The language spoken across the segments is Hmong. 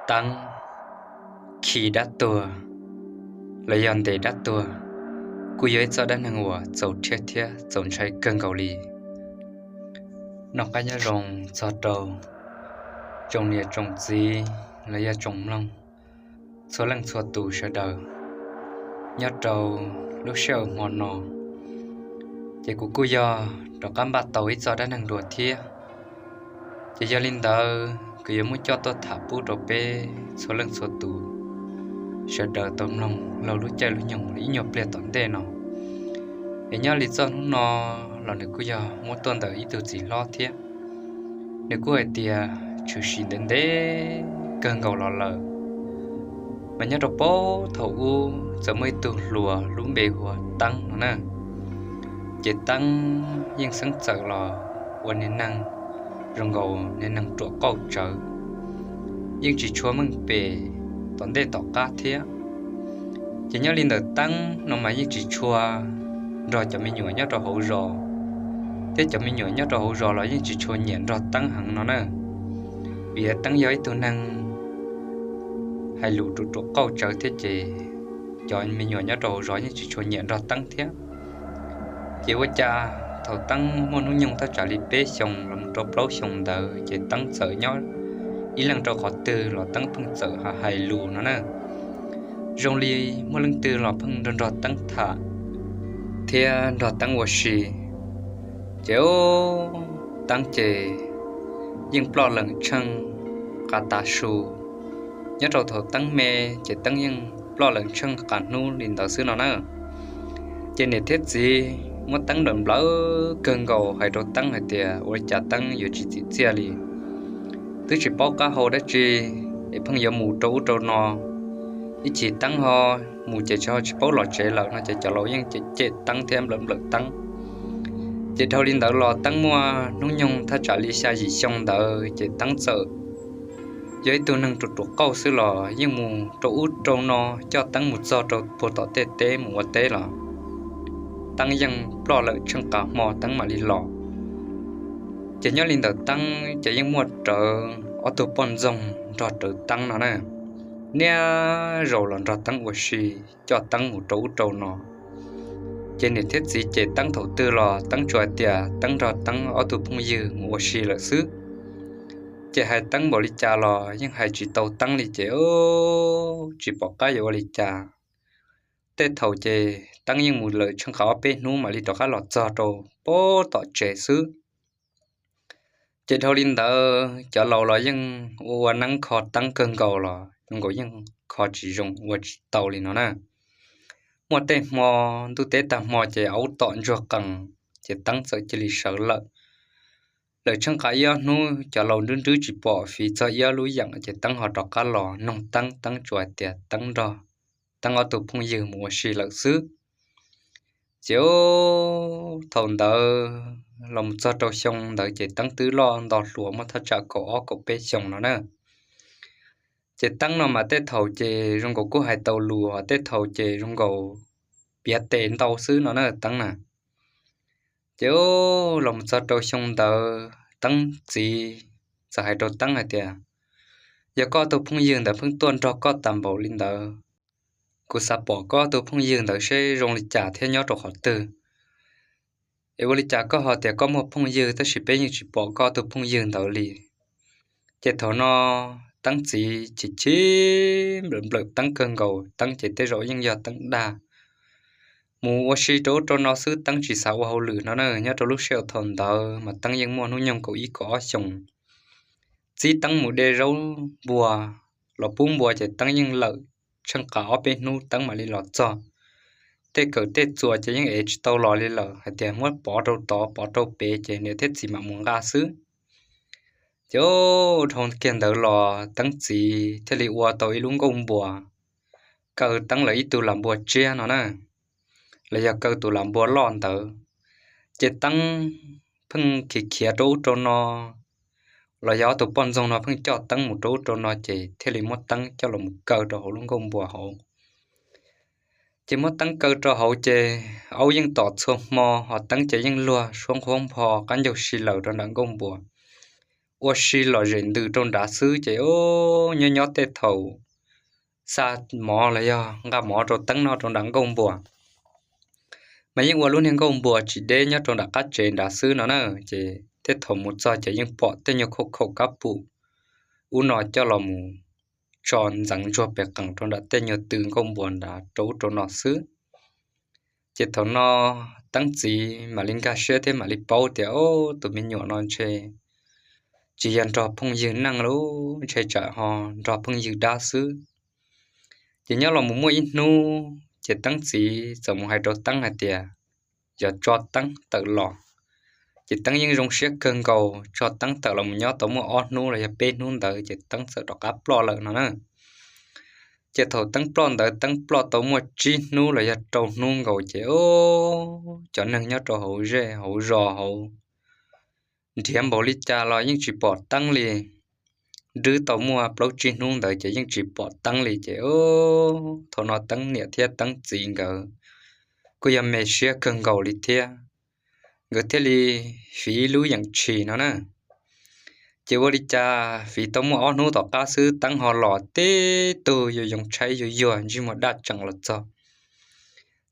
Teeb khi dab tuag los yog ntes dab tuag kuj yog ib txoj dab neeg uas txaus rhiab thiab txaus ntshai kawg nkaus li. Noj qab nyob zoo txog rau tsoom niam tsoom txiv los yog tsoom mloog txhua leej txhua tus sawv daws nyob rau lub sij hawm hmo no. Ces kuv kuj yog rov qab npaj tau ib txoj dab neeg dua thiab. Ces yog li ntawd kuv yuav muab coj tuaj tham pub rau peb txhua leej txhua tus sawv daws tau mloog laug lub caij lub nyoog ib nyuag pliag tom ntej no. Es nyob li txoj hnub no los nws kuj yog muab tuaj ntawm ib tug txiv hlob thiab. Nws kuj hais tias tshwm sim ntev ntev kawg nkaus los lawm, mas nyob rau puag thaum ub txawm muaj ib tug hluas lub npe hu ua Teeb no na. Ces Teeb yeej xeeb txawm los ua niag neeg zoo nkaus niag neeg ruam qauj tsawv, yeej tsis tshua meej pem tom ntej tom qab thiab. Ces nyob li ntawm Teeb no mas yeej tsis tshua nrog cov me nyuam nyob rau hauv zos, thiab cov me nyuam nyob rau hauv zos los yeej tsis tshua nyiam nrog Teeb heev no na. Vim Teeb yog ib tug neeg hais lus ruam ruam qauj tsawv thiab ces cov me nyuam nyob rau hauv zos yeej tsis tshua nyiam nrog Teeb thiab. Ces ua cas thaum Teeb muaj hnub nyoog thaj tsam li peb xyoos los rau plaub xyoos ntawd ces Teeb txawm nyob ib leeg rau qhov twg los Teeb pheej txawm hais lus no na. Zoo li muaj leej twg los pheej nrog nrog Teeb tham thiab nrog Teeb ua si. Ces Teeb ces yeej ploj leem tsheej qas tas su. Nyob rau thaum Teeb me ces Teeb yeej ploj leem tsheej qas hnub li ntawd xwb no na. Ces niam thiab txiv muab Teeb nplawm nplawm kawg nkaus hais rau Teeb hais tias ua li cas Teeb yuav tsis txim txiaj li, twb tsis paub qab hau dab tsi, es pheej yuav mus rau ub rau no. Ib chim Teeb ho mus ces tsis ho tsis paub los tsev lawm no ces cov laus yeej cem cem Teeb thiab nplawm nplawm Teeb. Ces dhau li ntawd los Teeb muaj hnub nyoog thaj tsam li xya yim xyoo ntawd ces Teeb txawm yog ib tug neeg ruam ruam qauj xwb los yeej mus rau ub rau no, coj Teeb mus txog rau puag tom tej teb mus ua teb los Teeb yeej ploj lawm tsheej qas hmo Teeb mam li los. Ces nyob li ntawm Teeb ces yeej muaj rawv ob tug poj ntxoog nrog rawv Teeb no na, niaj zaus los nrog Teeb ua si, coj Teeb mus rau ub rau no. Ces niam thiab txiv ces Teeb thaum twg los Teeb tsuas hais tias Teeb nrog Teeb ob tug phooj ywg mus ua si lawm xwb. Ces hais Teeb npaum li cas los yeej hais tsis tau Teeb li ces tsis pom qab yuav ua li cas. Tej thaum ces Teeb yeej mus lawm tsheej qas ob peb hnub mam li rov qab los txog rau puag tom tsev xwb. Ces dhau li ntawd cov laus los yeej ua ua neeb kho Teeb kawg nkaus los zoo nkaus yeej kho tsis zoo ua tsis tau li no na. Muaj tej hmo ntuj teb tag hmo ces aub tom ntsuag qees, ces Teeb txawm cia li sawv lawm. Lawm tsheej qas ib ob hnub cov laus nrwb nrwb tsis pom fiv txog ib ob lub yeem ces Teeb ho rov qab los noog Teeb, Teeb tsuas hais tias Teeb nrog Teeb ob tug phooj ywg mus ua si lawm xwb. Ces thaum ntawd los mus txog rau xyoo ntawd ces Teeb twb loj nto hluas muaj thaj tsam kaum ob kaum peb xyoos no na. Ces Teeb no mas tej thaum ces zoo nkaus kuj hais tau lus, tej thaum ces zoo nkaus piav tes ntau xwb no na Teeb na. Ces los mus txog rau xyoo ntawd Teeb txiv txawm hais rau Teeb hais tias, yog koj tus phooj ywg ntawd pheej tuaj nrog koj tas npaum li ntawd, kuv xav pom koj tus phooj ywg ntawd seb zoo li cas thiab nyob rau qhov twg. Es ua li cas koj ho tias koj muaj phooj ywg tab sis peb yeej tsis pom koj tus phooj ywg ntawd li? Ces thaum no Teeb txiv chim chim nplawm nplawm Teeb kawg nkaus, Teeb ces tej zaum yeej yog Teeb dag. Mus ua si rau ub rau no xwb Teeb tsis xav ua hauj lwm no na. Nyob rau lub sij hawm thaum ntawd mas Teeb yeej muaj hnub nyoog kaum ib kaum ob xyoos. Txib Teeb mus de zaub npua los pub npua ces Teeb yeej lawm tsheej qas ob peb hnub Teeb mam li los txog. Tej kawm tej txuas ces yeej ev tsis tau los li lawm, hais tias muab pov rau tod pov rau pem ces niam thiab txiv mam mus nqa xwb. Ces dhau kiag ntawd los Teeb txiv thiaj li ua tau ib lub nkuaj npua kaw Teeb lawv ib tug lam npua tsiab no na, los yog kaw tus lam npua loj ntawd. Ces Teeb pheej khiav khiav rau ub rau no, los yog ob tug poj ntxoog no pheej coj Teeb mus rau ub rau no ces thiaj li muab Teeb coj los mus kaw rau hauv lub nkuaj npua hauv. Ces muab Teeb kaw rau hauv ces aub yeej tom txhua hmo, ho Teeb ces yeej luag suab nqhuab npho qab ncaug si lawm rau nram nkuaj npua. ua si los zem ntws rau nrad xwb ces nyob nyob tej thaum xa mov los yog nqa mov rau teeb noj rau nram nkuaj npua, mas yeej ua lub niag nkuaj npua tsis deb nyob rau nram qab tsev nrad xwb no na. Ces tej thaum mus txog ces yeej pom tej nyuag khaum khaum kab pum ub no coj los mus tso ntxeev ntsuag pes qees rau nram tej nyuag tw nkuaj npua nrad rau ub rau no xwb. Ces thaum no Teeb txiv mam li nkag siab thiab mam li paub tias, o, tus me nyuam no ntshe tsis yog nrog phooj ywg neej lub, ntshe tsam ho nrog phooj ywg dab xwb. Ces nyob los mus muaj ib hnub ces Teeb txiv txawm mus hais rau Teeb hais tias yog tso Teeb tawm los. Ces Teeb yeej zoo siab kawg nkaus, tso Teeb tawm los mus nyob tau muaj ob hnub los yog peb hnub ntawd ces Teeb txawm rov qab ploj lawm no na. Ces thaum Teeb ploj ntawd Teeb ploj tau muaj tsib hnub los yog rau hnub nkaus ces, o, cov neeg nyob rau hauv zej hauv zos hauv nrhiav npaum li cas los yeej tsis pom Teeb li. Nrhiav tau muaj plaub tsib hnub ntawd ces yeej tsis pom Teeb li ces, o, thaum no Teeb niam thiab Teeb txiv nkawd kuj yog me siab kawg nkaus li thiab, nkawd thiaj li fiv lub yeem tshis no na. Ces ua li cas fiv tau muaj ob hnub tom qab xwb Teeb ho los tib tug yuav yoo tshaib yuag yuag ntsej muag daj tseem los txog.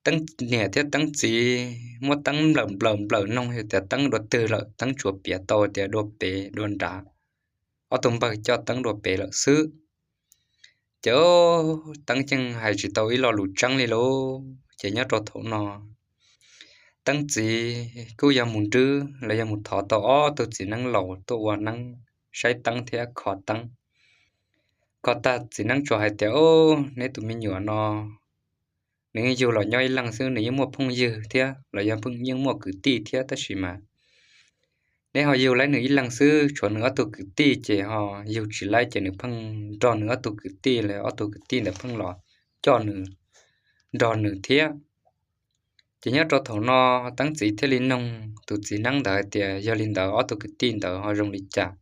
Teeb niam thiab Teeb txiv muab Teeb nplawm nplawm nplawm noog tias Teeb dua twg lawm, Teeb tsuas piav tau tias dua pem dua nrad, ob tug npawg coj Teeb dua pem lawm xwb. Ces Teeb yeej hais tsis tau ib lo lus tseeb li lauj. Ces nyob rau thaum no Teeb txiv kuj yog mus nrhiav los yog mus thov tau ob tug txiv neeb laus tuaj ua neeb saib Teeb thiab kho Teeb. Kho tag txiv neeb tsuas hais tias, o, neb tus me nyuam no nws yeej yug los nyob ib leeg xwb, nws yeej muaj phooj ywg thiab los yog yeej muaj kwv tij thiab, tab sis mas neb ho yug laib nws ib leeg xwb, tshuav nws ob tug kwv tij ces ho yug tsis laib ces nws pheej nrog nws ob tug kwv tij los ob tug kwv tij ntawd pheej los coj nws, nrog nws thiab. Ces nyob rau thaum no Teeb txiv thiaj li noog tus txiv neeb ntawd hais tias yog li ntawd ob tug kwv tij ntawd ho zoo li cas.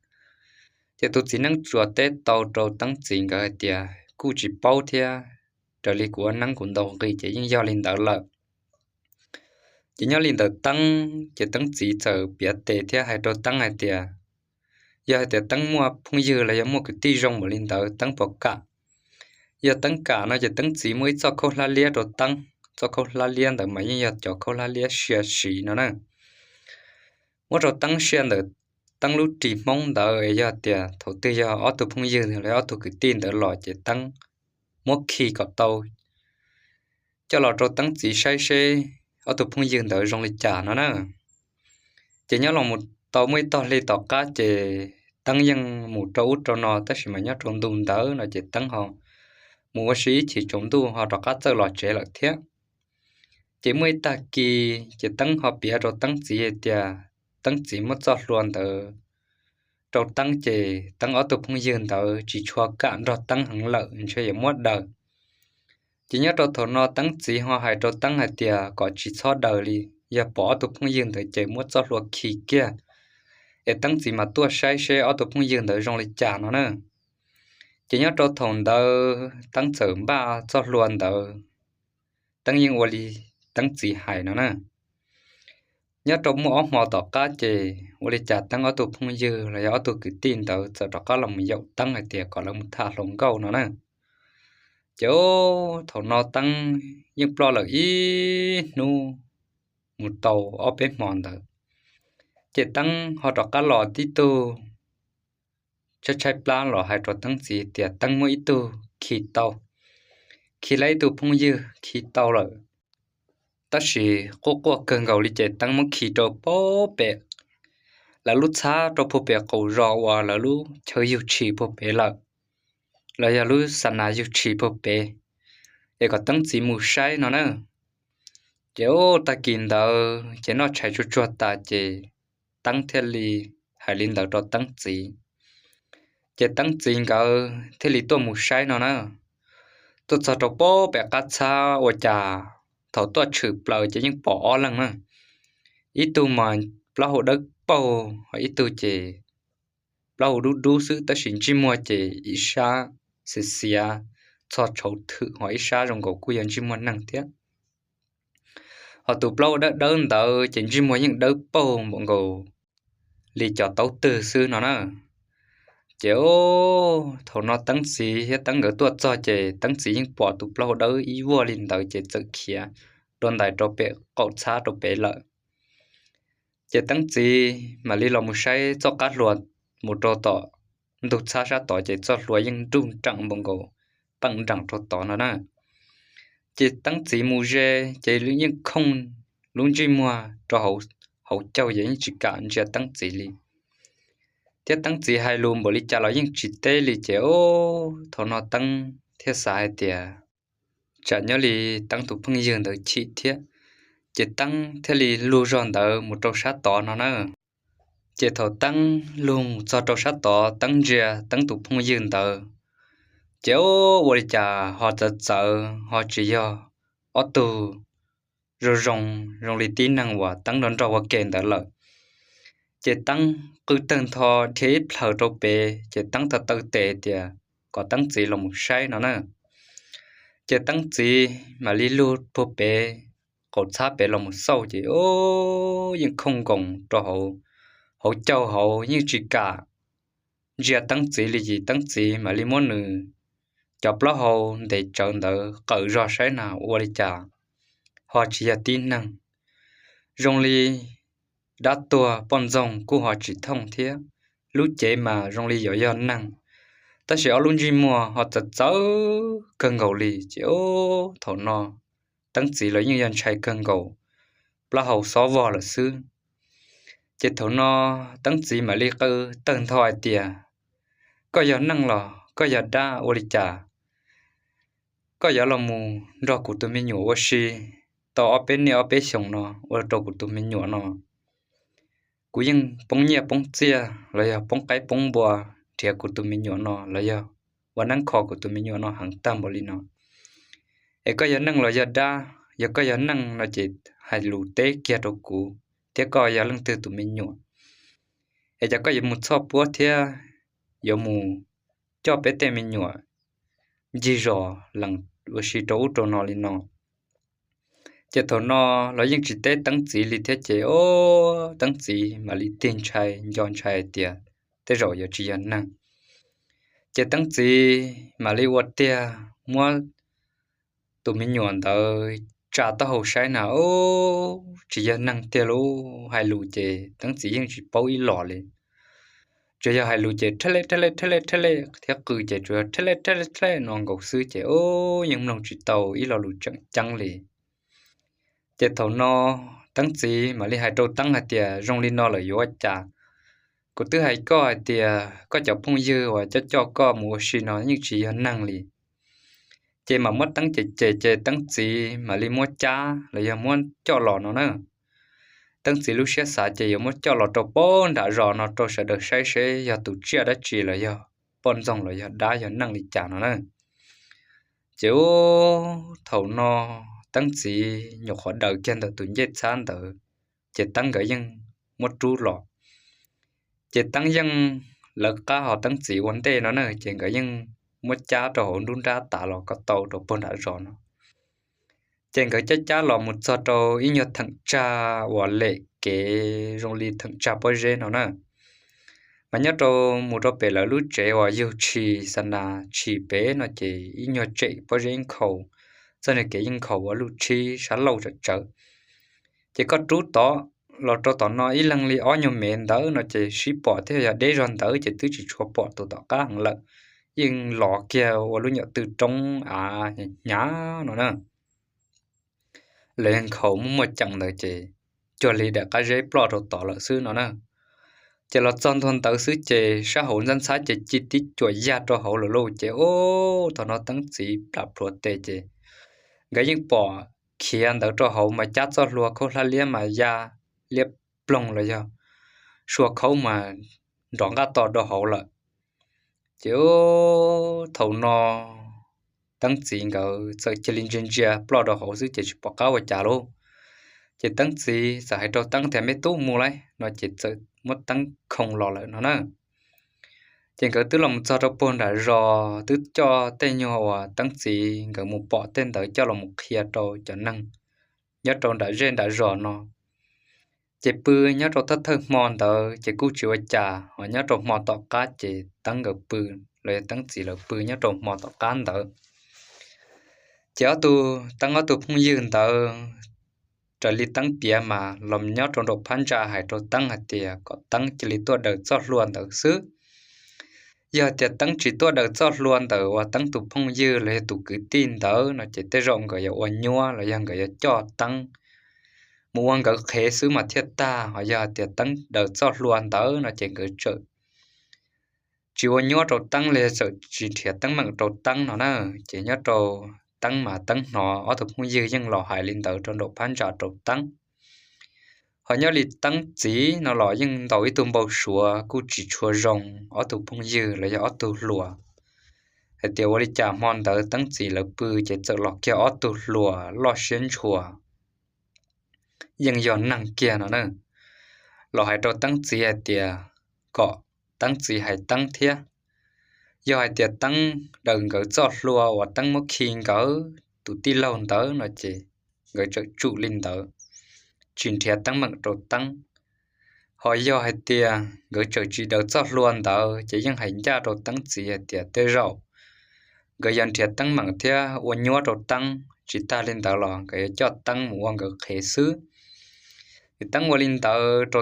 Ces tus txiv neeb tsuas teb tau rau Teeb txiv nkawd hais tias kuj tsis paub thiab, raws li kuv ua neeb kuv ntaus nqi ces yeej yog li ntawd lawm. Ces nyob li ntawd Teeb ces Teeb txiv txawm piav tes thiab hais rau Teeb hais tias yog hais tias Teeb muaj phooj ywg los yog muaj kwv tij zoo npaum li ntawd Teeb puas kam. Yog Teeb kam no ces Teeb txiv muaj ib txoj khaub hlab liab rau Teeb. Txoj khaub hlab liab ntawd mas yeej yog cov khaub hlab liab sia siv no na. Muab rau Teeb sia ntawm Teeb lub ris hmoob ntawd, yog tias thaum twg yog ob tug phooj ywg los ob tug kwv tij ntawd los ces Teeb muab khi kom tau, coj los rau Teeb txiv saib seb ob tug phooj ywg ntawd zoo li cas no na. Ces nyob los mus tau muaj ib tog hli tom qab ces Teeb yeej mus rau ub rau no, tab sis mas nyob rau ntu ntawd no ces Teeb ho mus ua si ib chim tsaus ntuj ho rov qab txawj los tsev lawm thiab. Ces muaj ib tag kis ces Teeb ho piav rau Teeb txiv hais tias Teeb txiv muab txoj hlua ntawd rau Teeb ces Teeb ob tug phooj ywg ntawd tsis tshua kam nrog Teeb heev lawm, ntshe yuav muab daws. Ces nyob rau thaum no Teeb txiv ho hais rau Teeb hais tias kom tsis txhob daws li, yog pom ob tug phooj ywg ntawd ces muab txoj hlua khi kiag, es Teeb txiv mas tuaj saib seb ob tug phooj ywg ntawd zoo li cas no na. Ces nyob rau thaum ntawd Teeb txawm npaj txoj hlua ntawd, Teeb yeej ua li Teeb txiv hais no na. Nyob rau muaj ob hmo tom qab ces ua li cas Teeb ob tug phooj ywg los yog ob tug kwv tij ntawd txawm rov qab los mus yaum Teeb hais tias kom lawv mus tham hluas nkauj no na. Ces thaum no Teeb yeej ploj lawm ib hnub mus tau ob peb hmo ntawd, ces Teeb ho rov qab los tib tug tshaib tshaib plab los hais rau Teeb txiv tias Teeb muab ib tug khi tau, khi lawv ib tug phooj ywg khi tau lawm. Tab sis quaj quaj kawg nkaus li ces Teeb muab khi rau puag pem lawv lub txhab rau puag pem qaum zos uas lawv lub chaw yug tshis puag pem lawm, los yog lub xa nas yug tshis puag pem, es kom Teeb txiv mus saib no na. Ces tag kis ntawd ces noj tshais tsuag tsuag tas ces Teeb thiaj li hais li ntawd rau Teeb txiv. Ces Teeb txiv nkawd thiaj li tuaj mus saib no na. Tuaj txog rau puag pem qab txhab ua cas thaum tuaj tshwm plaws ces yeej pom ob leeg na. Ib tug mas plaub hau dawb paug, ho ib tug ces plaub hau dub dub xwb tab sis ntsej muag ces ib sab xiav xiav txog tshauv thwm, ho ib sab zoo nkaus kuj yog ntsej muag neeg thiab. Ho tus plaub hau dawb dawb ntawd ces ntsej muag yeej dawb paug npaum nkaus li cov taub twg xwb no na. Ces thaum no Teeb txiv thiab Teeb nkawd tuaj txog ces Teeb txiv yeej pom tus plaub hau dawb ib vuag li ntawd ces txawm khiav dua ntais rau pem qaum txhab rau pem lawm. Ces Teeb txiv mam li los mus saib txoj qab hlua mus rau tom ntug txhab sab tod ces txoj hlua yeej nruj nreem npaum nkaus, peem nreem rau tod no na. Ces Teeb txiv mus ze ces yeej khooj lub ntsej muag rau hauv caug ces yeej tsis kam ntsia Teeb txiv li. Thiab Teeb txiv hais lus npaum li cas los yeej tsis teb li ces thaum no Teeb thiaj xav hais tias tsam nyob li Teeb tus phooj ywg ntawd chim thiab, ces Teeb thiaj li lug zog ntawd mus rau sab tod no na. Ces thaum Teeb lug txog rau sab tod Teeb ntsia Teeb tus phooj ywg ntawd, ces ua li cas ho txawv txawv ho tsis yog ob tug zoo zoo, zoo li tib neeg uas Teeb nrog nrog ua ke ntawd lawm. Ces Teeb qw tawg ntho dhia ib plhaws rau pem ces Teeb tau taw tes tias kom Teeb txiv los mus saib no na. Ces Teeb txiv mam li lug puag pem qaum txhab pem los mus xauj ces yeej khooj nkoos rau hauv caug hauv yeej tsis kam ntsia Teeb txiv li ces Teeb txiv mam li muab nws cov plaub hau ntev tsawv ntawd qawm zog saib na ua li cas ho tsis yog tib neeg, zoo li dab tuag poj ntxoog kuj ho tsis thooj thiab. Lub cev mas zoo li yuav yog neeg, tab sis ob lub ntsej muag ho txawv txawv kawg nkaus li ces thaum no Teeb txiv los yeej yog ntshai kawg nkaus, plaub hau xob vog lawm xwb. Ces thaum no Teeb txiv mam li qw tawg ntho hais tias, koj yog neeg los koj yog dab ua li cas? Koj yuav los mus nrog kuv tus me nyuam ua si tau ob peb niaj ob peb xyoos no ua rau kuv tus me nyuam no kuv yeej poob nyiaj poob txiaj los yog poob qaib poob npua nrhiav kuv tus me nyuam no los yog ua neeb kho kuv tus me nyuam no heev tag npaum li no. Es koj yog neeg los yog dab? Yog koj yog neeg no ces hais lus teb kiag rau kuv thiab koj yog leej twg tus me nyuam, es cas koj yuav mus txhoj puab thiab yuav mus coj peb tej me nyuam ncig zos lees ua si rau ub rau no li no? Ces thaum no los yeej tsis teb Teeb txiv li thiab ces Teeb txiv mam li tig ntshai nco ntshai hais tias tej zaum yuav tsis yog neeg. Ces Teeb txiv mam li ua tiag muab tus me nyuam ntawd tsa taub hau saib na, tsis yog neeg tiag lauj. Hais lus ces Teeb txiv yeej tsis paub ib los li, tsuas yog hais lus ces theb le theb le theb le theb le thiab qw ces tsuas yog theb le theb le theb le no nkaus xwb ces yeej mloog tsis tau ib lo lus tseem ceeb li. Ces thaum no Teeb txiv mam li hais rau Teeb hais tias zoo li no lawm yuav ua cas? Kuv twb hais koj hais tias koj cov phooj ywg uas coj coj koj mus ua si no yeej tsis yog neeg li. Ces mam muab Teeb cem cem ces Teeb txiv mam li muab cab los yog muab coj los no na. Teeb txiv lub siab xav ces yuav muab coj los rau pab nram zos no rau sawv daws saib seb yog tus tsiaj dab tsi los yog poj ntxoog los yog dab yog neeg li cas no na. Ces thaum no Teeb txiv nyuam qhuav daws kiag ntawm tus ncej txhab ntawd, ces Teeb nkawd yeej muab rub los. Ces Teeb yeej lawv qab ho Teeb txiv ua ntej no na, ces nkawd yeej muab cab rau hauv nruab nrab tav los kom tau rau pag nram zos no. Ces nkawd cab cab los mus txog rau ib nyuag theem tsag uas lem kev zoo li theem tsag pob zeb no na. Mas nyob rau mus rau pem lawv lub tsev uas yug tshis xa nas tshis pem no ces ib nyuag tsem pob zeb nkhaus, txoj niag kev yeej nkhaus ua luj tshib sab laug tsawv tsawv. Ces koj rub tod los rau tom no ib leeg li ob nyuag mev ntawd no ces sib pom thiab, yog deb zog ntawd ces twb tsis tshua pom tus tom qab heev lawm, yeej los kiag ua lub nyuam twj roob av hnyav no na. Lawv nkhaus muaj muaj ceem ntawd ces cuag li daim qab zeb ploj rau tod lawm xwb no na. Ces los txog ntua ntawd xwb ces sab hauv ntxab ntxhab ces ci tib cuam yaj rau hauv lawm lauj. Ces ub, thaum no Teeb txiv plam plhuav tes ces nkawd yeej pom khiav ntawd rau hauv mas cab txoj hlua khaub hlab liab mas ya liab ploog los yog sua khaub mas nrov nqaj to rau hauv lawm. Ces ub, thaum no Teeb txiv nkawd txawm cia li ntsia ntsia ploj rau hauv xwb ces tsis pom qab ua cas lauj. Ces Teeb txiv txawm hais rau Teeb tias, me tub, mus lauj no ces txawm muab Teeb khoo los lawm no na. Ces nkawd twb los mus txog rau puag nram zos, twb coj tej nyuag uas Teeb txiv nkawd mus pom tej ntawd coj los mus qhia rau cov neeg nyob rau nram zej nram zos no. Ces pw nyob rau thawj thawj hmo ntawd ces kuj tsis ua cas, ho nyob rau hmo tom qab ces Teeb nkawd pw, los yog Teeb txiv lawv pw nyob rau hmo tom qab ntawd. Ces ob tug Teeb ob tug phooj ywg ntawd, raws li Teeb piav mas los nyob rau nraum phab ntsa hais rau Teeb hais tias kom Teeb cia li tuaj daws txoj hlua ntawd xwb. Yog hais tias Teeb tsis tuaj daws txoj hlua ntawm uas Teeb tus phooj ywg los yog tus kwv tij ntawd no ces tej zaum nkawd yuav ua nyuab los yog nkawd yuav coj Teeb mus ua nkawd qhev xwb mas thiaj tag. Ho yog hais tias Teeb daws txoj hlua ntawd no ces nkawd txawm tsis ua nyuab rau Teeb los yog txawm tsis nrhiav teeb meem rau Teeb no na. Ces nyob rau Teeb mas Teeb hnov ob tug phooj ywg yeej los hais li ntawd rau nraum phab ntsa rau Teeb. Ho nyob li Teeb txiv no los yeej ntaus ib tug npau suav kuj tsis tshua zoo ob tug phooj ywg los yog ob tug hluas, hais tias ua li cas hmo ntawd Teeb txiv lawv pw ces txawm los kiag ob tug hluas loj siab ntshua, yeej yog neeg kiag no na, los hais rau Teeb txiv hais tias kom Teeb txiv hais Teeb thiab. Yog hais tias Teeb daws nkawd txoj hlua uas Teeb muab khi nkawd tus tij laug ntawd no ces nkawd txawm tsum li ntawd, tsis nrhiav teeb meem rau Teeb. Ho yog hais tias nkawd txawm tsis daws txoj hlua ntawd ces yeej hais ncaj rau Teeb txiv hais tias tej zaum nkawd yuav nrhiav teeb meem thiab ua nyuab rau Teeb, tsis tag li ntawd los nkawd yuav coj Teeb mus ua nkawd qhev xwb. Ces Teeb ua li ntawd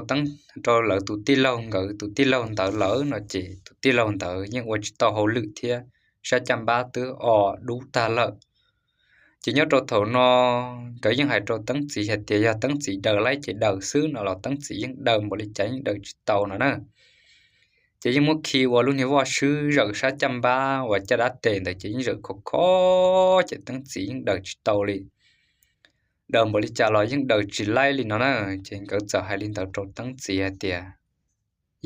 rau lawv tus tij laug, nkawd tus tij laug ntawd lawm no ces tus tij laug ntawd yeej ua tsis tau hauj lwm thiab, sab caj npab twb o dub tag lawm. Ces nyob rau thaum no nkawd yeej hais rau Teeb txiv hais tias yog Teeb txiv daws laib ces daws xwb no los Teeb txiv yeej daws npaum li cas yeej daws tsis tau no na. Ces yeej muab khi ua lub niag voj swb zawm sab caj npab uas caj dab tes ntawd ces yeej zawm khov kho, ces Teeb txiv yeej daws tsis tau li. Daws npaum li cas los yeej daws tsis laib li no na. Ces nkawd txawm hais li ntawd rau Teeb txiv hais tias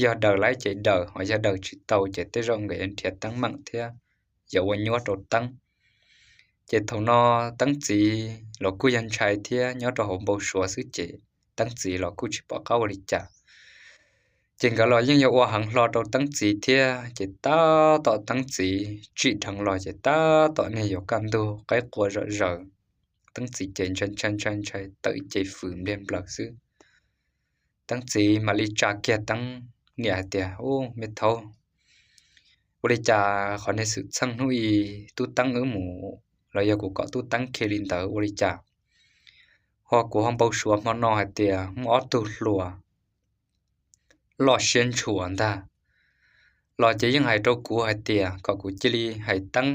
yog daws laib ces daws, ho yog daws tsis tau ces tej zaum nkawd yuav nrhiav teeb meem thiab yuav ua nyuab rau Teeb. Ces thaum no Teeb txiv los kuj yog ntshai thiab nyob rau hauv npau suav xwb ces Teeb txiv los kuj tsis pom qab ua li cas. Ces nkawd los yeej yog ua heev hlo rau Teeb txiv thiab, ces tab tom Teeb txiv tsim dheev los ces tab tom niag yuav kaj ntug qaib qua zom zaws. Teeb txiv ces ntshai ntshai ntshai ntshai tawm ib ce fws npliag nplaws xwb. Teeb txiv mam li tsa kiag Teeb niam hais tias, Ub, me thaub, ua li cas qhov niag xwm txheej hnub i tub Teeb wb mus, los yog kuv kom tub Teeb khi li ntawd ua li cas? Ho kuv ho npau suav hmo no hais tias muaj ob tug hluas loj siab ntshua ntag, los ces yeej hais rau kuv hais tias kom kuv cia li hais Teeb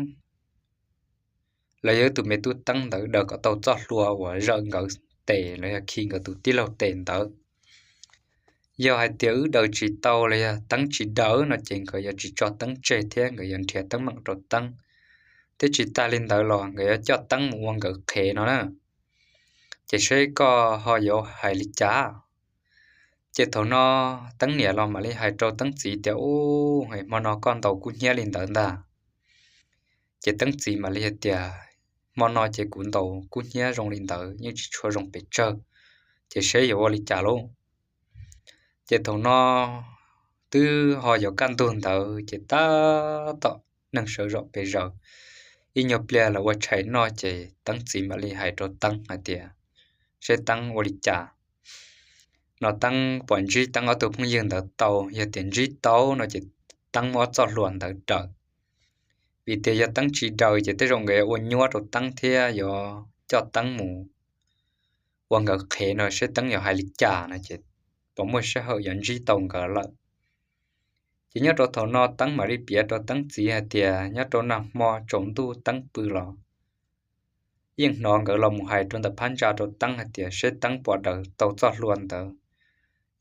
los yog tus me tub Teeb ntawd daws kom tau txoj hlua uas zawm nkawd tes los yog khi nkawd tus tij laug tes ntawd. Yog hais tias wb daws tsis tau los yog Teeb tsis daws no ces nkawd yuav tsis tso Teeb tseg thiab nkawd yuav nrhiav teeb meem rau Teeb, thiab tsis tas li ntawd los nkawd yuav coj Teeb mus ua nkawd qhev no na. Ces seb koj ho yuav hais li cas? Ces thaum no Teeb niam los mam li hais rau Teeb txiv tias, Ub, hmo no koj ntaus kub hnyiab li ntawd ntag. Ces Teeb txiv mam li hais tias, Hmo no ces kuv ntaus kub hnyiab zoo li ntawd yeej tsis tshua zoo pes tsawg, ces seb yuav ua li cas lauj. Ces thaum no twb ho yuav kaj ntug ntawd ces tab tom neeg sawv zom pes zaws, ib nyuag pliag lawv ua tshais noj ces Teeb txiv mam li hais rau Teeb hais tias, Seb Teeb ua li cas no, Teeb puas ntsib Teeb ob tug phooj ywg ntawd tau? Yog tias ntsib tau no ces Teeb muab ob txoj hlua ntawd daws, vim tias yog Teeb tsis daws ces tej zaum nkawd yuav ua nyuab rau Teeb thiab yuav coj Teeb mus ua nkawd qhev no, seb Teeb yuav hais li cas no ces puas muaj sij hawm yuav ntsib tau nkawd lawm. Ces nyob rau thaum no Teeb mam li piav rau Teeb txiv hais tias nyob rau nag hmo tsaus ntuj Teeb pw los yeej hnov nkawd los mus hais rau ntawm phab ntsa rau Teeb hais tias seb Teeb puas daws tau txoj hlua ntawd.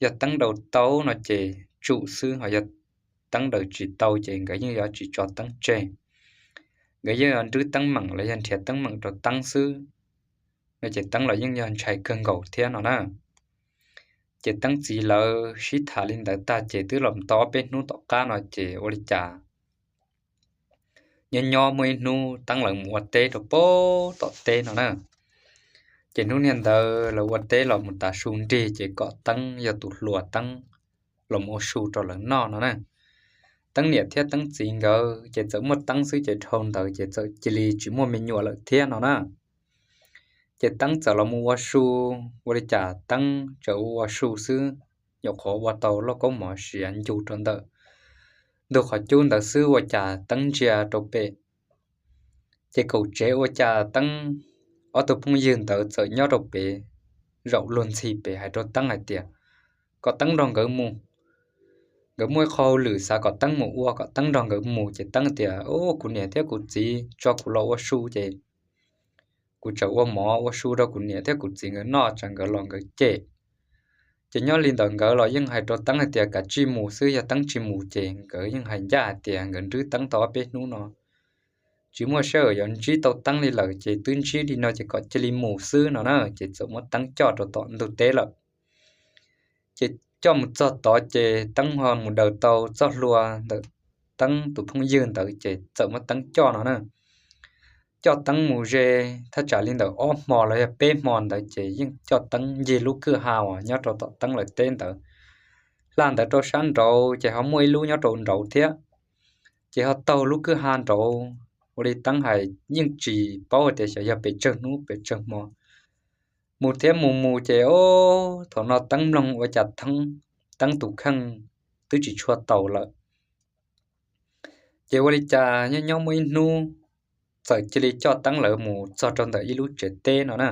Yog Teeb daws tau no ces tsum xwb, ho yog Teeb daws tsis tau ces nkawd yeej yuav tsis tso Teeb tseg, nkawd yeej yuav nrhiav teeb meem los yog nrhiav teeb meem rau Teeb xwb no. Ces Teeb los yeej yog ntshai kawg nkaus thiab no na. Ces Teeb txiv lawv sib tham li ntawd tag ces twb los tau ob peb hnub tom qab no ces ua li cas nyob nyob muaj ib hnub Teeb lawv mus ua teb rau pem tom teb no na. Ces hnub niag ntawd lawv ua teb los mus tas su nrig ces kom Teeb yog tus hluas Teeb los mus ua su rau lawv noj no na. Teeb niam thiab Teeb txiv nkawd ces txawm muaj Teeb xwb ces dhau ntawd ces txawm cia li tsis muaj me nyuam lawm thiab no na. Ces Teeb txawm los mus ua su, ua li cas Teeb tseem ua ua su xwb, nyuam qhuav ua tau lauj kaub mov siav ncu rau ntawm ntug qhov cub ntawd xwb ua cas Teeb ntsia rau pem ces kaum tsev ua cas Teeb ob tug phooj ywg ntawd txawm nyob rau pem zaum luag ntxhi pem hais rau Teeb hais tias kom Teeb nrog nkawd mus. Nkawd muaj ib qho hauj lwm xav kom Teeb mus ua, kom Teeb nrog nkawd mus. Ces Teeb tias, Ub, kuv niam thiab kuv txiv tso kuv los ua su ces kuv tseem ua mov ua su rau kuv niam thiab kuv txiv nkawd noj tsam nkawd los nkawd cem. Ces nyob li ntawd nkawd los yeej hais rau Teeb hais tias kav tsij mus xwb, yog Teeb tsis mus ces nkawd yeej hais ncaj hais tias nkawd nrwb Teeb tau ob peb hnub no tsis muaj sij hawm yuav ntsib tau Teeb li lawm, ces twb ntsib li no ces kom cia li mus xwb no na. Ces txawm muab Teeb coj rau tom ntug teb lawm. Ces coj mus txog tod ces Teeb ho mus daws tau txoj hlua ntawm Teeb tus phooj ywg ntawd ces txawm muab Teeb coj no na. Coj Teeb mus ze thaj tsam li ntawm ob hmo los yog peb hmo ntawd ces yeej coj Teeb ncig lub kwj ha uas nyob rau tom Teeb lawv teb ntawd, hla ntawd rau sab nraud ces ho muaj ib lub nyob rau nraud thiab. Ces ho taug lub kwj ha nraud, ua li Teeb hais yeej tsis paub tias xyov yog pes tsawg hnub pes tsawg hmo. Mus thiab mus mus ces, o, thaum no Teeb mloog ua cas Teeb tus kheej twb tsis tshua taus lawm. Ces ua li cas nyob nyob muaj ib hnub txawm cia li coj Teeb lawv mus txog rau ntawm ib lub tsev teb no na.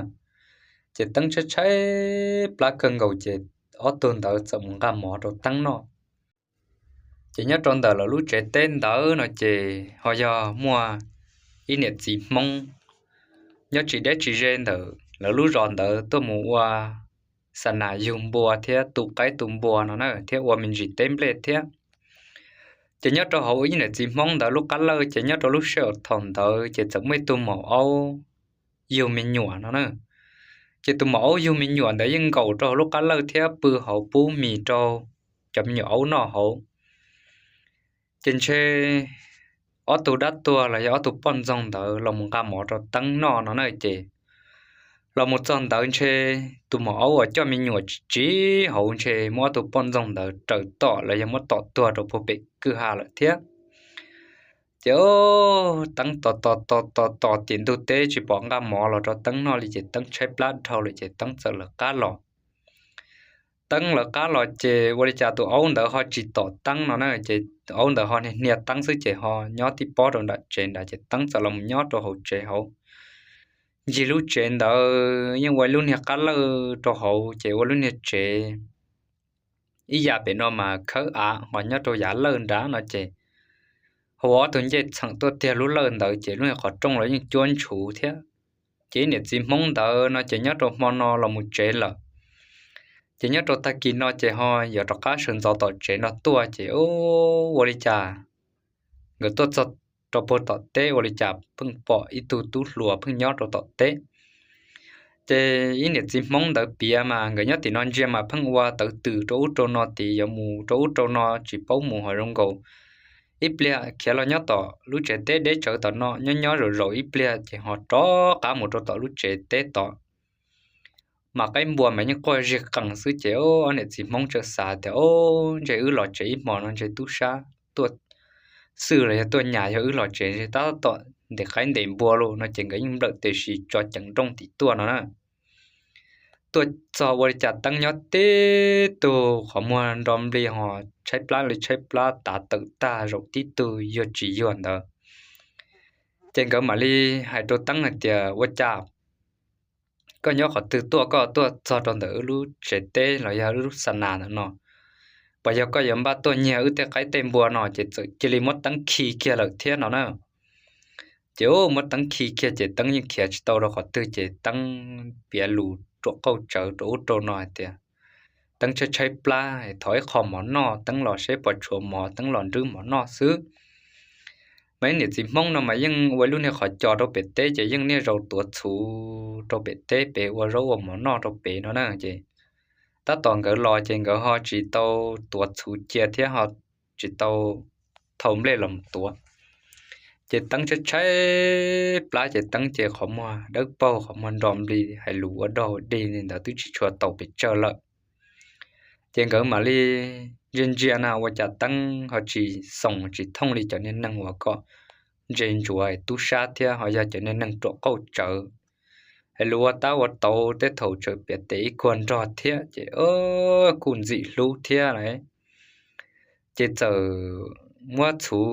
Ces Teeb tshaib tshaib plab kawg nkaus ces ob tug ntawd txawm mus nqa mov rau Teeb noj. Ces nyob rau ntawm lawv lub tsev teb ntawd no ces ho yog muaj ib niam txiv Hmoob nyob tsis deb tsis ze ntawm lawv lub zos ntawd tuaj mus ua xa nas yug npua thiab tu qaib tu npua no na, thiab ua me ntsis teb nplej thiab. Ces nyob rau hauv ib niam txiv Hmoob ntawd lub qab lawj ces nyob rau lub sij hawm thaum ntawd ces txawm muaj ib tug maum aub yug me nyuam no na. Ces tus maum aub yug me nyuam ntawd yeej nkaum rau hauv lub qab lawj thiab pw hauv pub mis rau cov me nyuam aub noj hauv. Ces ntshe ob tug dab tuag los yog ob tug poj ntxoog ntawd los mus nqa mov rau Teeb noj no na. Ces los mus txog ntawd ntshe tus maum aub uas coj me nyuam tsiv hauv ntshe muab ob tug poj ntxoog ntawd raws tom los yog muab tom tuag rau puag pem kwj ha lawm thiab. Ces Teeb tos tos tos tos tos tim ntug teb tsis pom nqa mov los rau Teeb noj li ces Teeb tshaib plab dhau lawm ces Teeb txawm lawv qab los. Teeb lawv qab los ces ua li cas tus aub ntawd ho tsis tom Teeb no na, ces aub ntawd ho hnia hnia Teeb xwb ces ho nyob tib pob rau nram tsev nrad ces Teeb txawm los mus nyob rau hauv tsev hauv. Ncig lub tsev ntawd yeej ua ib lub niag qab lawj rau hauv ces ua lub niag tsev ib yam pem no mas khawb av ho nyob rau yav lawj nrad no ces ho ua ob tug ncej txheem tuaj tiag lub lawj ntawd ces lub niag qhov rooj los yeej cuab ntshuv thiab. Ces ib niam txiv Hmoob ntawd no ces nyob rau hmo no los mus tsev lawm. Ces nyob rau tag kis no ces ho yuav rov qab sawv ntxov tom tsev no tuaj ces ua li cas nkawd tuaj txog rau puag tom teb ua li cas pheej pom ib tug tub hluas pheej nyob rau tom teb. Ces ib niam txiv Hmoob ntawd piav mas nkawd nyob tim no ntsia mas pheej ua tawv twm rau ub rau no tid, yuav mus rau ub rau no tsis paub mus ho zoo nkaus ib pliag khiav los nyob tom lub tsev teb deb tsawv tom no nyob nyob zaum zaum ib pliag ces ho rov qab mus rau tom lub tsev teb tod. Mas qaib npua mas yeej quaj zig qees xwb ces ob niam txiv Hmoob txawm xav tias, Ob, ntshe wb los tsev ib hmo no ntshe tub sab tuaj xwj los yog tuaj nyas, yog wb los tsev ntshe tab tom ntes qaib ntes npua lauj no ces nkawd yeej nplawm tes sis tso ceev nrooj tim tuaj no na. Tuaj txog ua li cas Teeb nyob tib tug qhov muag nro nplig ho tshaib plab li tshaib plab tav tawm tag zaum tib tug yuag tsis yuag ntawd. Ces nkawd mam li hais rau Teeb hais tias, Ua cas koj nyob qhov twg tuaj koj tuaj txog rau ntawm wb lub tsev teb los yog wb lub xa nas ntawm no? Puas yog koj yuav npaj tuaj nyiag wb tej qaib tej npua no? Ces txawm cia li muab Teeb khi kiag lawm thiab no na. Ces muab Teeb khi kiag ces Teeb yeej khiav tsis tau rau qhov twg ces Teeb piav lus ruam qauj tsawv rau ub rau no hais tias Teeb tshaib tshaib plab, thov ib qho mov noj, Teeb los seb puas tshuav mov Teeb los nrwb mov noj xwb. Mas ib niam txiv Hmoob no mas yeej ua ib lub niag qhov cos rau pem teb ces yeej niaj zaus tuav txhuv rau pem teb pem ua zaub ua mov noj rau pem no na. Ces tab tom nkawd los ces nkawd ho tsis tau tuav txhuv cia thiab ho tsis tau thau nplej los tuav. Ces Teeb tshaib tshaib plab ces Teeb ces qhov muag dawb paug qhov muag nro nplig hais lus ua dog ua dig li ntawd twb tsis tshua tau pes tsawg lawm. Ces nkawd mam li ntsia ntsia na ua cas Teeb ho tsis xoos tsis thooj li cov niag neeg uas kom ntse ntsuav tub sab thiab ho yog cov niag neeg ruam qauj tsawv. es lus ua tab ua tau tej thaum tseem piav tes ib kuag nrog thiab ces kuj ntxim hlub thiab lauj. Ces txawm muab txhuv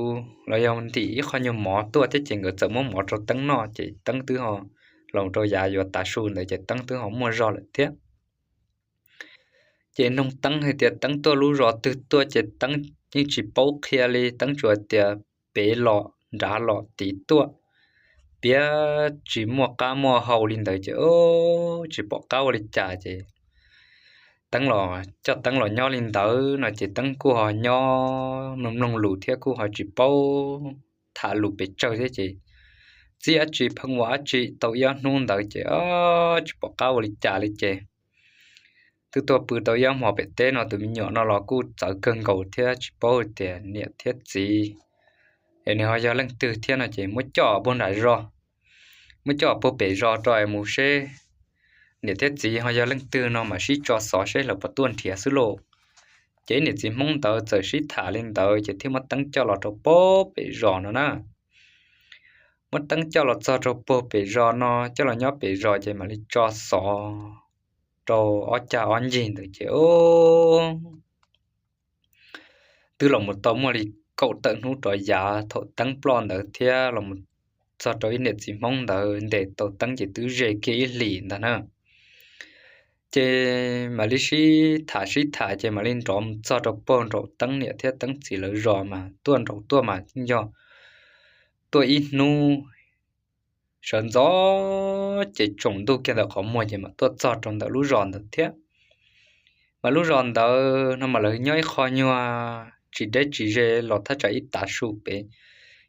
los yog ntim ib qho nyuag mov tuaj thiab ces nkawd txawm muab mov rau Teeb noj ces Teeb twb ho los rau yav yuav tav su ntawd ces Teeb twb ho muaj zog lawm thiab. Ces noog Teeb hais tias Teeb tuaj lub zos twg tuaj ces Teeb yeej tsis paub qhia li, Teeb tsuas tias pem los nrad los tid tuaj, piav tsis muaj qab muaj hau li ntawd ces tsis pom qab ua li cas ces Teeb los coj Teeb los nyob li ntawd no ces Teeb kuj ho nyob mloog mloog lus thiab kuj ho tsis paub tham lus pes tsawg thiab ces txib dab tsi pheej ua dab tsi tau ib ob hnub ntawd ces tsis pom qab ua li cas li ces twb tuaj pw tau ib ob hmo pem teb no tus me nyuam no los kuj txawv kawg nkaus thiab tsis paub tias niam thiab txiv es nws ho yog leej twg thiab no ces muab coj puag nram zos, muab coj puag pem zos rau es mus seb niam thiab txiv ho yog leej twg no mam sib tso xov seb lawv puas tuaj nrhiav xwb lauj. Ces niam txiv Hmoob ntawd txawm sib tham li ntawd ces thiaj muab Teeb coj los rau puag pem zos no na. Muab Teeb coj los txog rau puag pem zos no, coj los nyob pem zos ces mam li tso xov rau ob cag ob ncig ntawd ces twb los mus tau muaj li kaum tawm hnub rov yav thaum Teeb ploj ntawd thiab los mus txog rau ib niam txiv Hmoob ntawd ntes tau Teeb ces twb ze kiag ib hlis ntag na. Ces mam li sib tham sib tham ces mam li nrov mus txog rau puag nraum Teeb niam thiab Teeb txiv lawv zos mas tuaj nraum tuaj mas yog tuaj ib hnub sawv ntxov ces tsaus ntuj kiag ntawm qhov muag ces mam tuaj txog rau ntawm lub zos ntawd thiab. Mas lub zos ntawd no mas lawv nyob ib qho nyuag tsis deb tsis ze los thaj tsam ib tav su pem,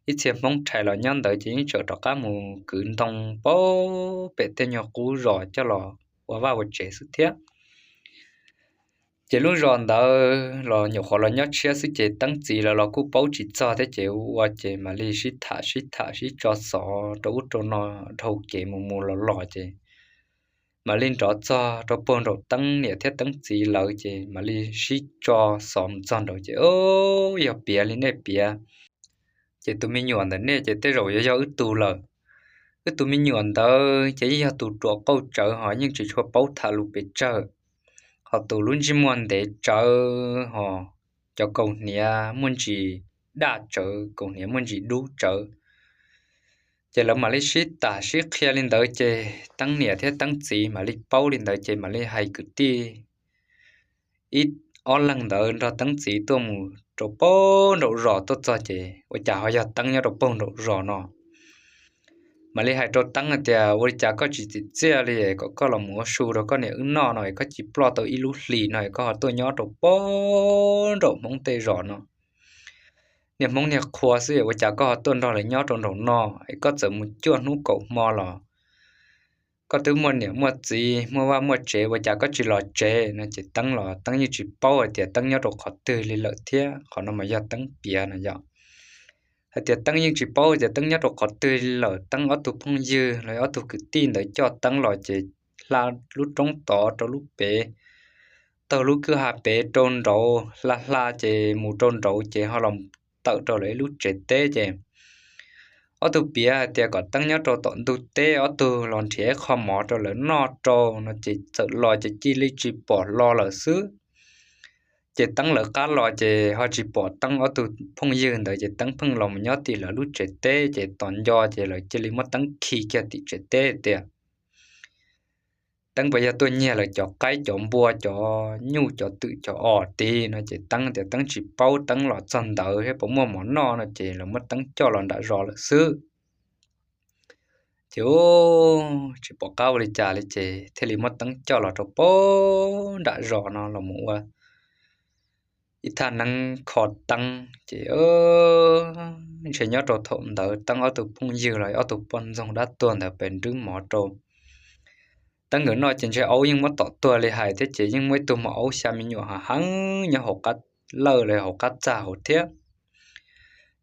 ib txhia Hmoob rhais los nyob ntawd ces yeej tseem rov qab mus kwv ntoo puag pem tej nyuag qub zos coj los ua vaj ua tsev xwb thiab. Ces lub zos ntawd los nyuam qhuav los nyob tshiab xwb ces Teeb txiv lawv los kuj paub tsis txog thiab ces ua ces mam li sib tham sib tham sib tso xov rau ub rau no dhau kev mus mus los los ces mam li nrov txog rau puag nraum Teeb niam thiab Teeb txiv lawv ces mam li sib tso xov mus txog nraud ces yog piav li nej piav ces tus me nyuam ntawm nej ces tej zaum yuav yog wb tug lawm. Wb tus me nyuam ntawd ces yeej yog tus ruam qauj tsawv ho yeej tsis tshua paub tham lus pes tsawg, ho tus lub ntsej muag ntev tsawv ho cov kaus hniav muaj ntsis daj tsawv, kaus hniav muaj ntsis dub tsawv. Ces lawv mam li sib tham sib qhia li ntawd ces Teeb niam thiab Teeb txiv mam li paub li ntawd ces mam li hais kwv tij ib ob leeg ntawd nrog Teeb txiv tuaj mus rau puag nraum zos tuaj txog ces ua cas ho yog Teeb nyob rau puag nraum zos no. Mam li hais rau Teeb hais tias ua li cas koj tsis txim txiaj li kom koj los mus ua su rau koj niam wb noj no es koj cia li ploj tau ib lub hlis no es koj ho tuaj nyob rau puag nraum Hmoob tej zos no. Niag Hmoob niag qhua xwb ua cas koj ho tuaj nrog lawv nyob rau nraum no es koj txawm mus cuaj hnub kaum hmo los koj twb muaj niam muaj txiv muaj vaj muaj tsev ua cas koj tsis los tsev no ces Teeb los Teeb yeej tsis paub hais tias Teeb nyob rau qhov twg li lawm thiab qhov no mas yog Teeb piav no yog hais tias Teeb yeej tsis paub tias Teeb nyob rau qhov twg li lawm. Teeb ob tug phooj ywg los ob tug kwv tij ntawd coj Teeb los ces hla lub roob tod rau lub pem, taug lub kwj ha pem rau nraud hla hla ces mus rau nraud ces ho los tawm rau lawv ib lub tsev teb ces ob tug piav hais tias kom Teeb nyob rau tom ntug teb ob tug los nrhiav ib qho mov rau lawv noj rau no ces txawm los ces cia li tsis pom los lawm xwb. Ces Teeb lawv qab los ces ho tsis pom Teeb ob tug phooj ywg ntawd ces Teeb pheej los mus nyob tim lawv lub tsev teb ces tos nco ces lawv cia li muab Teeb khi kiag tim tsev teb tias Teeb puas yog tuaj nyiag lawv cov qaib cov npua cov nyuj cov twm cov os tid no ces Teeb tias Teeb tsis paub, Teeb los txog ntawd thiab puas muaj mov noj no ces lawv muab Teeb coj los nram zos lawm xwb. Ces tsis pom qab ua li cas li ces thiaj li muab Teeb coj los rau puag nram zos no los mus ua ib thaj neeb kho Teeb ces ntshe nyob rau thaum ntawd Teeb ob tug phooj ywg los ob tug poj ntxoog dab tuag ntawd pes nrwb mov rau Teeb nkawd noj ces ntshe aub yeej muab tom tuag li hais thiab ces yeej muaj ib tug maum aub xya me nyuam hav heev nyob hauv qab lawj los hauv qab txaj hauv thiab.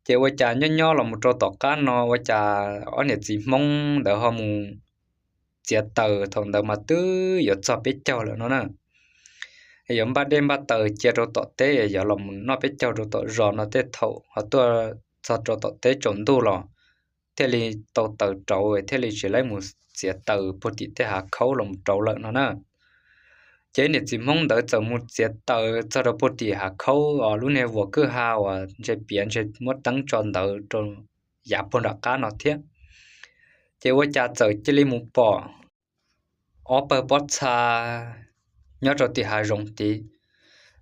Ces ua cas nyob nyob los mus rau tom qab no ua cas ob niam txiv Hmoob ntawd ho mus txiav taws thaum ntawd mas twb yuav txog peb caug lawm no na. Yuav npaj dej npaj taws cia rau tom teb yuav los mus noj peb caug rau tom zos no tej thaum ho tuaj txog rau tom teb tsaus ntuj los thiaj li tau taws rauv thiaj li tsis laib mus txiav taws puag tim tej hav khaub los rau lawm no na. Ces niam txiv Hmoob ntawd txawm mus txiav taws txog rau puag tim hav khaub, lub niag vuas kwj ha uas ntshe piav ntshe muab teeb tso ntawd rau yav puag nram qab no thiab. Ces ua cas txawm cia li mus pom ob pawg pob txha nyob rau tim hav zoov tid,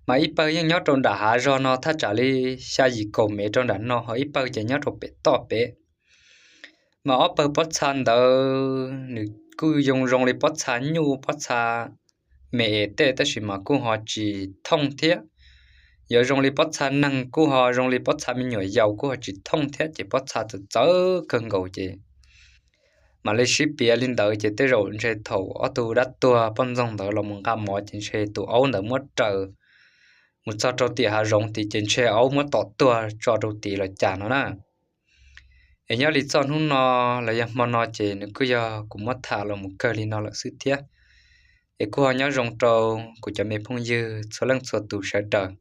mas ib pawg yeej nyob rau nram hav zog no thaj tsam li xya yim kaum mev rau nram no, ho ib pawg ces nyob rau pem toj pem. Mas ob pawg pob txha ntawd nws kuj zoo zoo li pob txha nyuj pob txha me es tej, tab sis mas kuj ho tsis thooj thiab. Yuav zoo li pob txha neeg kuj ho zoo li pob txha me nyuam yaus kuj ho tsis thooj thiab, ces pob txha txawv txawv kawg nkaus ces mam li sib piav li ntawd ces tej zaum ntshe thaum ob tug dab tuag poj ntxoog ntawd los mus nqa mov ces ntshe tus aub ntawd muab raws mus txog rau tim hav zoov tid ces ntshe aub muab tom tuag tso rau tid los cas no na. Es nyob li txoj hnub no los yog hmo no ces nws kuj yog kuv muab tham los mus kawg li no lawm xwb thiab. Es kuj ho nyob zoo rau kuv cov me phooj ywg txhua leej txhua tus sawv daws.